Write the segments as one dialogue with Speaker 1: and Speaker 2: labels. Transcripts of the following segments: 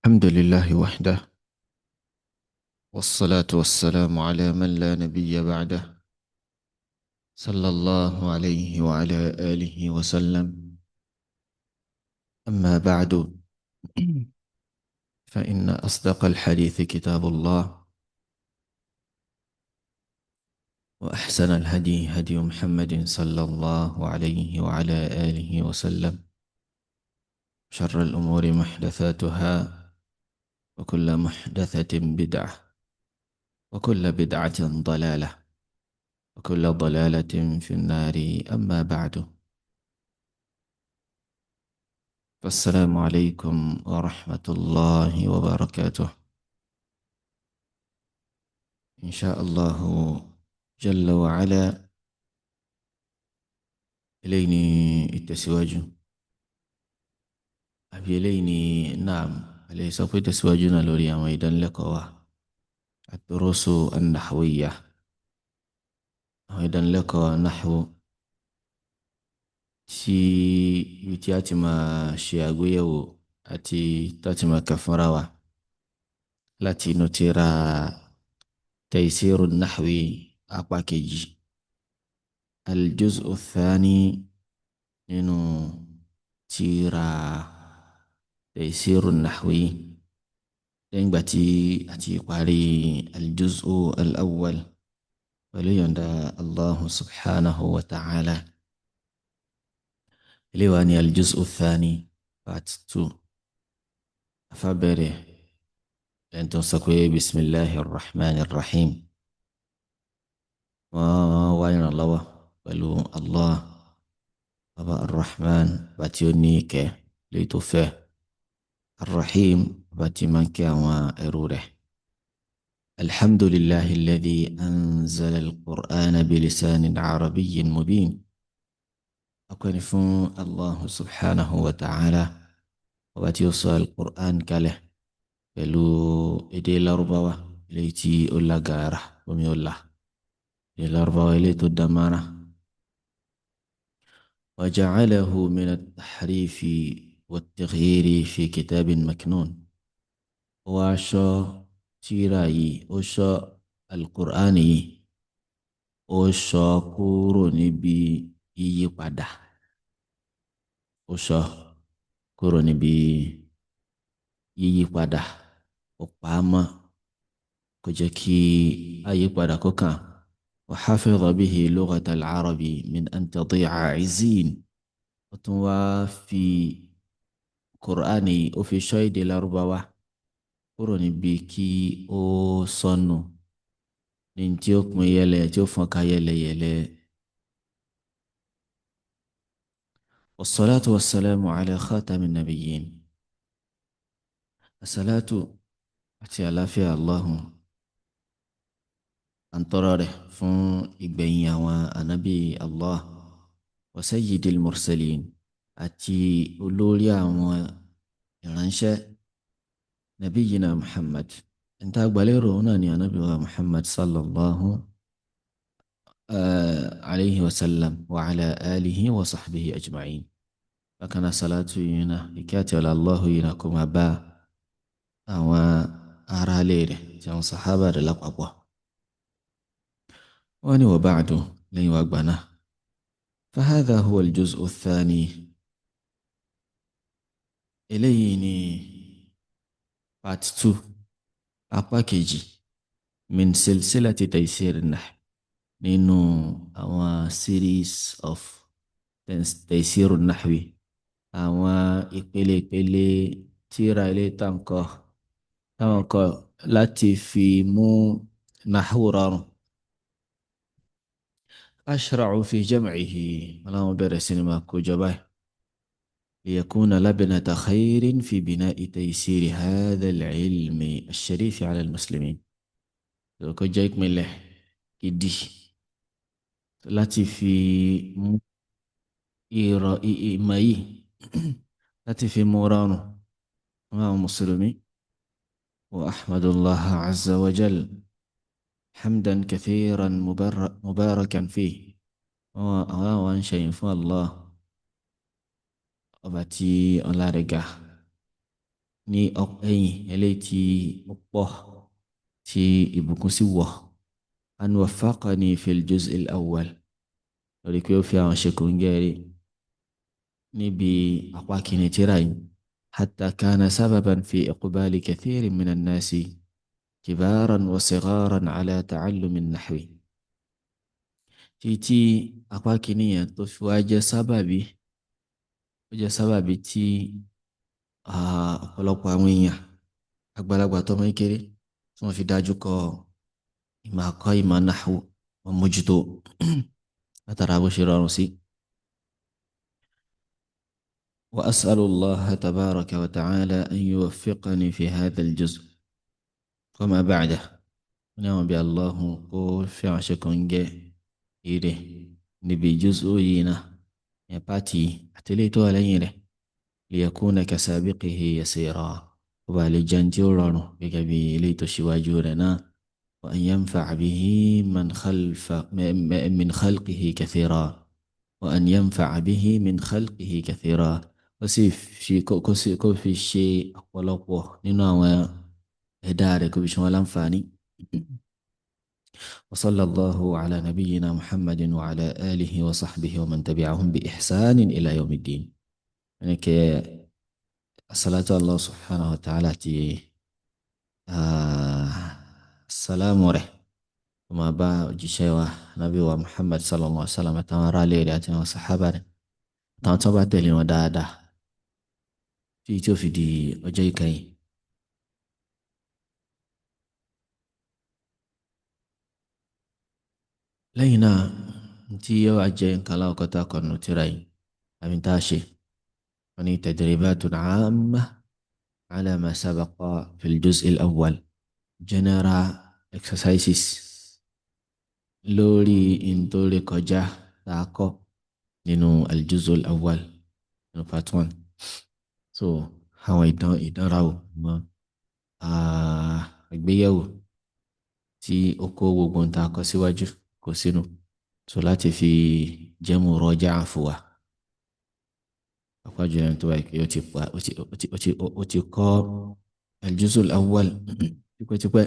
Speaker 1: الحمد لله وحده، والصلاة والسلام على من لا نبي بعده، صلى الله عليه وعلى آله وسلم. أما بعد، فإن أصدق الحديث كتاب الله، وأحسن الهدي هدي محمد صلى الله عليه وعلى آله وسلم، شر الأمور محدثاتها، وكل محدثة بدعة، وكل بدعة ضلالة، وكل ضلالة في النار. أما بعد، فالسلام عليكم ورحمة الله وبركاته. إن شاء الله جل وعلا إليني التسواج أبي إليني نعم عليه سوف تسواجنا لوريا ميدان لقوا الدروس النحوية ميدان لقوا نحو tí ibi tí a ti máa ṣe àgbéyẹ̀wò àti tá a ti máa kà fúnra wa láti inú tírà Taysiru Nahwi apá kejì, al-juz'u thani nínú tírà Taysiru Nahwi, lẹ́yìn ìgbà tí a ti parí al-juz'u al-awwal pẹ̀lú yọ̀ǹda Allahu subhanahu wa ta'ala. Eléyìí wá ní al-juz'u thani, part 2. Afábẹ̀rẹ̀ lẹ́yìn tó ń sọ pé bisimilahi rahman rahim. Wọ́n wá ìrànlọ́wọ́ pẹ̀lú Allah, bàbá arrahman, bàbá tí ó ní ìkẹ́ léyìí tó fẹ́, arrahim, bàbá tí máa ń kẹ́ àwọn ẹrú rẹ̀. Alhamdulillahi alladhi anzala al-Qur'ana bilisanin arabiyyin mubin. Ọpẹ́ ni fún Allah subhanahu wa ta'ala, ọba tí ó sọ al-Qur'an kalẹ̀ pẹ̀lú èdè Lárúbáwá eléyìí tí ó lágara omi ó là, èdè Lárúbáwá eléyìí tó dámárà. وجعله من التحريف والتغيير في كتاب مكنون. Ó wá ṣọ́ tírà yìí, ó ṣọ́ al-Qur'an yìí, ó ṣọ́ kúrò níbi yíyípadà, ó ṣọ́ kúrò níbi yíyípadà, ó pa á mọ́ kó jẹ́ kí àyípadà kó kàn. وحفظ به لغة العرب من أن تضيع عزين. Ó tún wá fi Kùránì, ó fi ṣọ́ èdè Lárúbáwá kúrò níbi kí ó sọnù ní tí ó pín yẹlẹ, tí ó fọ́nká yẹlẹyẹlẹ. والصلاة والسلام على خاتم النبيين. الصلاة àti àlàáfíà Allahu à ń tọrọ rẹ̀ fún ìgbẹ̀yìn àwọn ànábì Allah, wa sayyidil mursalin, àti olórí àwọn ìránṣẹ́, nabiyyina Muhammad. Níta àgbàlérò náà ni ànábì wa Muhammad sallallahu alayhi wa sallam wa ala alihi wa sahbihi ajma'in. Bákan náà, salatu yìí náà, ìkẹ́ àti ọlá Allahu yìí náà kó máa bá àwọn aráalé rẹ̀ àti àwọn sàhábà rẹ̀ lápapọ̀. Wọ́n ní wa ba'du, lẹ́yìn wá gbà náà. فهذا هو الجزء الثاني. Eléyìí ni part 2, apá kejì, min silsilati Taysir an-Nahw, nínú àwọn series of Taysir an-Nahwi, àwọn ìpele ìpele tírà ilé táǹkọ táwọn kọ láti fi mú nahwu rọrùn. أشرع في جمعه، ọlọ́run bẹ̀rẹ̀ sí ni máa kó jọ báyìí. ليكون لبنة خير في بناء تيسير هذا العلم الشريف على المسلمين. Kó jẹ́ ìpìlẹ̀ gidi láti fi mú ìrọ̀ ìmọ̀ yìí, láti fi mú rọrùn fún àwọn mùsùlùmí. وأحمد الله عز وجل حمدا كثيرا مباركا فيه. Àwọn àwọn ń ṣẹyìn fún Allah, ọba tí ọlá rẹ̀ ga Ní ẹ̀yìn eléyìí tí ó pọ̀ tí ìbùkún sì wọ̀, an waffaqani fil juz' al-awwal, lórí pé ó fi àwọn ṣe kòńgẹ́ rí níbi apá kìíní tírà yìí, hatta kana sababan fi iqbali kathirin minan nasi kibaran wa sigharan ala ta'allumi an-nahwi, títí apá kìíní yẹn tó fi wá jẹ́ sábàbí, ó jẹ́ sábàbí tí ọ̀pọ̀lọpọ̀ àwọn èèyàn àgbàlagbà tó máa ń kéré tí wọ́n fi dájú kọ ìmọ̀ àkọ́ ìmọ̀ nahwu, wọn mójútó látara bó ṣe rọrùn sí. وأسأل الله تبارك وتعالى أن يوفقني في هذا الجزء وما بعده، نعم بالله kó fi àwọn ṣe kòńgẹ́ ire níbi juz'u yìí náà, yẹn pàtì àtẹlẹ́ tó wà lẹ́yìn rẹ̀، ليكون كسابقه يسيرا، kó bá lè jẹun tí ó rọrùn gẹ́gẹ́ bí eléyìí tó ṣíwájú rẹ̀ náà، وأن ينفع به من خلف من خلقه كثيرا، وأن ينفع به من خلقه كثيرا، ó sì fi kó sì kó fi ṣe ọ̀pọ̀lọpọ̀ nínú àwọn ẹ̀dá rẹ̀, kó fi ṣe wọn láǹfààní. وصلى الله على نبينا محمد وعلى آله وصحبه ومن تبعهم بإحسان إلى يوم الدين. يعني الصلاة الله سبحانه وتعالى تي السلام rẹ̀ ó máa bá òjíṣẹ́ wa Nábì wa Muhammad sallallahu alaihi wa sallam, àtàwọn ará ilé rẹ̀ àti àwọn sàhábà rẹ̀, àtàwọn tó bá tẹ̀lé wọn dáadáa tí ó fi di ọjọ́ ìkẹyìn. Lẹ́yìn náà, tí yóò wá jẹ́ nǹkan aláwọ̀kọ́ tá a kọ́ nínú tírà yìí àbí tá a ṣe, wọ́n ní tadribatun amma ala ma sabaqa fil juz' al-awwal, general exercises lórí ìntòrí kọjá tá a kọ́ nínú al-juz' al-awwal, nínú part one. So àwọn ìdánrawò mọ́ àgbéyẹ̀wò tí ó kó gbogbo ohun tá a kọ síwájú kó sínú, so láti fi jẹ́ muraja'a fún wa, pàápàá jùlọ ẹni tó wáyé pé ó ti pa ó ti kọ́ al-juz' al-awwal tipẹ́tipẹ́,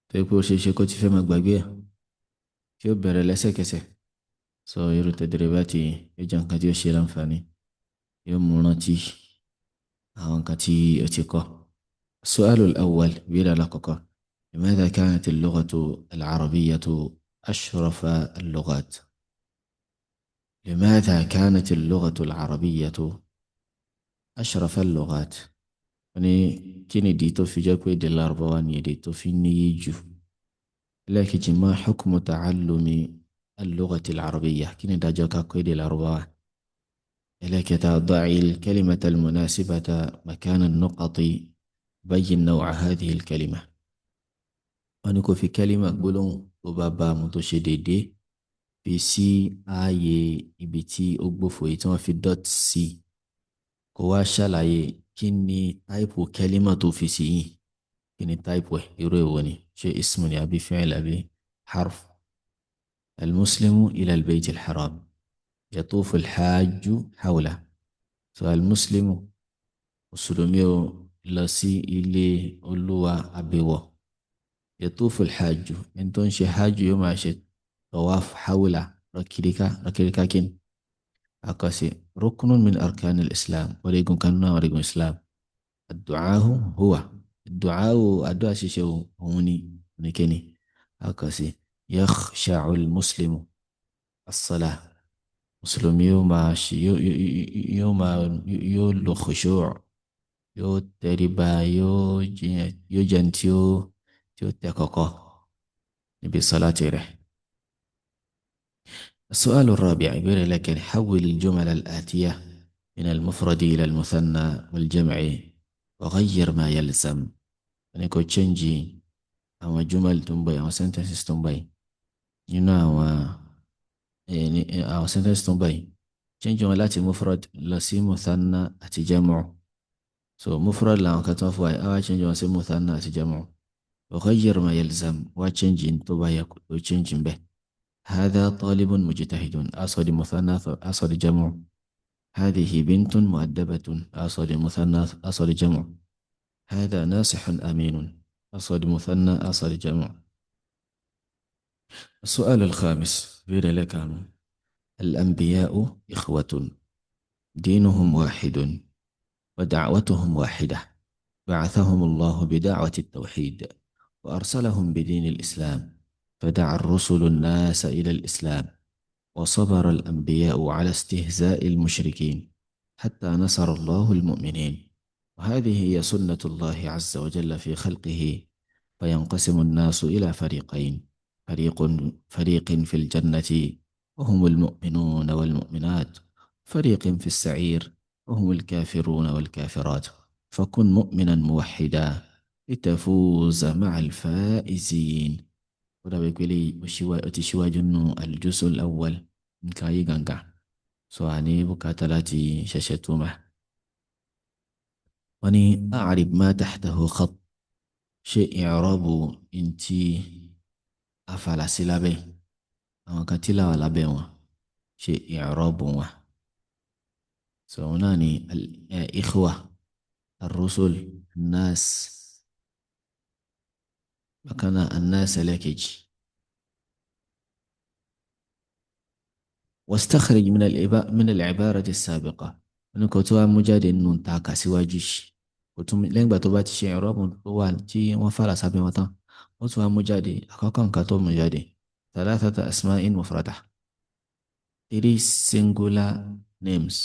Speaker 1: tó yẹ pé ó ṣeé ṣe kó ti fẹ́ máa gbàgbé ẹ̀ tí ó bẹ̀rẹ̀ lẹ́sẹ̀kẹsẹ̀. So irú tadribati yóò jẹ́ nǹkan tí ó ṣe láǹfààní, yóò mú rántí àwọn nǹkan tí ó ti kọ́. السؤال الأول، بلا لقطة، لماذا كانت اللغة العربية أشرف اللغات؟ لماذا كانت اللغة العربية أشرف اللغات؟ Wọ́n ní kí ni ìdí tó fi jẹ́ pé èdè Lárúbáwá ni èdè tó fi níyì jù? Ẹlẹ́ẹ̀kejì، ما حكم تعلم اللغة العربية؟ Kí ni ìdájọ́ ká kọ́ èdè Lárúbáwá? Ẹlẹ́ẹ̀kẹta، ضع الكلمة المناسبة مكان النقط، بين نوع هذه الكلمة. Wọ́n ní kó fi kẹ́límà, gbólóhùn tó bá bá mu, tó ṣe déédéé, fi sí ààyè ibi tí ó gbófo yìí tí wọ́n fi dot sí, kó wá ṣàlàyé kí ni type kẹ́límà tó fi sí yìí, kí ni type ẹ̀, irú èwo ni, ṣé ismu ni àbí fi'il àbí harf. المسلم إلى البيت الحرام، يطوف الحاج حوله. So المسلم, mùsùlùmí o, lọ sí ilé Olúwa àbẹ̀wọ̀، يطوف الحاج, ẹni tó ń ṣe hajj yóò máa ṣe tawaf، حوله, rọkìríkà rọkìríkà kíni. Àkọsí، ركن من أركان الإسلام, orígun kan náà orígun Islam. الدعاء هو, الدعاء, àdúrà ṣíṣe, òun ni oníkíni. Àkọsí، يخشع المسلم الصلاة, mùsùlùmí yóò máa ṣe yóò máa yóò lo khushu', yóò tẹríba, yóò jẹ́ ní tí ó tẹ́ kọ̀kọ́ níbi sọ́láàtì rẹ̀. السؤال الرابع، ìbéèrè لكن، حول الجمل الآتية من المفرد إلى المثنى والجمع وغير ما يلزم. Ní kó change àwọn jumal tó ń bọ̀ yìí, àwọn sentences tó ń bọ̀ yìí, nínú àwọn sentences tó ń bọ̀ yìí, change wọn láti mufrad lọ sí muthanna àti jamu. So mufrad làwọn kan tó ń fún wa yìí, á wá change wọn sí muthanna àti jamu. وغير ما يلزم, wá change tó bá yẹ kó change ń bẹ̀. هذا طالب مجتهد, أصل مثنى, أصل جمع. هذه بنت مؤدبة، أصل مثنى أصل جمع. هذا ناصح أمين، أصل مثنى أصل جمع. السؤال الخامس بير لك: الأنبياء إخوة، دينهم واحد ودعوتهم واحدة، بعثهم الله بدعوة التوحيد وأرسلهم بدين الإسلام، فدعا الرسل الناس إلى الإسلام، وصبر الأنبياء على استهزاء المشركين حتى نصر الله المؤمنين. وهذه هي سنة الله عز وجل في خلقه، فينقسم الناس إلى فريقين، فريق في الجنة وهم المؤمنون والمؤمنات، فريق في السعير وهم الكافرون والكافرات. فكن مؤمنا موحدا لتفوز مع الفائزين. Ó dàbí pé eléyìí ó ti ṣíwájú nínú al-juz'ul awwal nǹkan ayé gangan, so àní bùkátà láti ṣẹ̀ṣẹ̀ túmọ̀. Wọ́n ní a'rib ma tahtahu khat, ṣe i'rabu ntí afàlàsí lábẹ́ àwọn kan tí làwà lábẹ́ wọn, ṣe i'rabu wọn. So wọn náà ní al-ikhwa, ar-rusul, an-nas, bákan náà an-nas ẹlẹ́kejì. واستخرج من العبارة السابقة، wọn kò tó wá mú jáde nínú ta kà síwájú yìí. Kò tún lẹ́yìn ìgbà tó bá ti ṣe i'rabu tó wà tí wọ́n fàlà sábẹ́ wọn tán, ó tún wá mú jáde àkọ́kọ́ nǹkan tó mú jáde: thalathata asma'in mufrada, three singular names.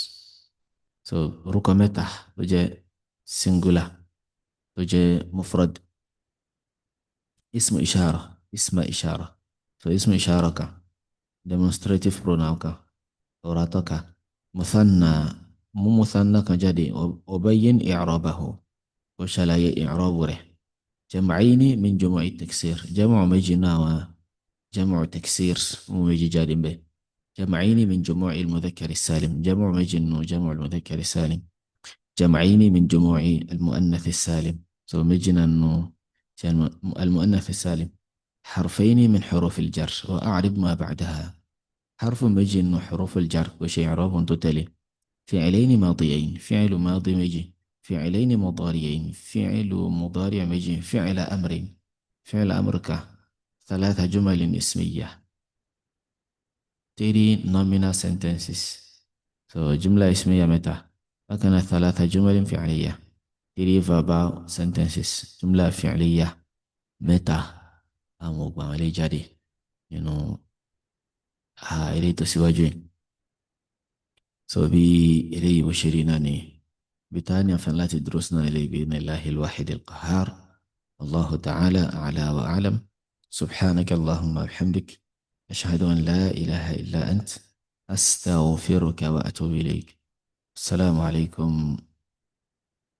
Speaker 1: So orúkọ mẹ́ta tó jẹ́ singular, tó jẹ́ mufrad. Ismu ishara, isma ishara. So ismu ishara kan, demonstrative pronoun kan, ọ̀rọ̀ atọ́ka. Muthanna, mú muthanna kan jáde, ubayyin i'rabahu, ó ṣàlàyé i'rabu rẹ̀. Jam'ayni min jumu'i taksir, jam'u méjì náà wà jam'u taksir, mú méjì jáde ń bẹ. Jam'ayni min jumu'i al-mudhakkar as-salim, jam'u méjì nù jam'u al-mudhakkar as-salim. Jam'ayni min jumu'i al-mu'annath as-salim, so méjì náà nù المؤنث السالم. حرفين من حروف الجر وأعرب ما بعدها، حرف méjì nù حروف الجر وشيء إعراب تتلي. فعلين ماضيين، فعل ماضي méjì، فعلين مضارعين، فعل مضارع méjì، فعل أمر، فعل أمرك. ثلاث جمل اسمية، three nominal sentences، so جملة اسمية mẹ́ta. bákan náà ثلاث جمل فعلية، three verbal sentences، جملة فعلية mẹ́ta. Àwọn ògbà àwọn eléyìí jáde nínú eléyìí tó síwájú yìí. So bí eléyìí bó ṣe rí náà ni bí tá ní àǹfààní láti dúró sínú eléyìí بإذن الله الواحد القهار. الله تعالى أعلى وأعلم. سبحانك اللهم وبحمدك، أشهد أن لا إله إلا أنت، أستغفرك وأتوب إليك. السلام عليكم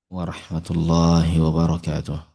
Speaker 1: ورحمة الله وبركاته.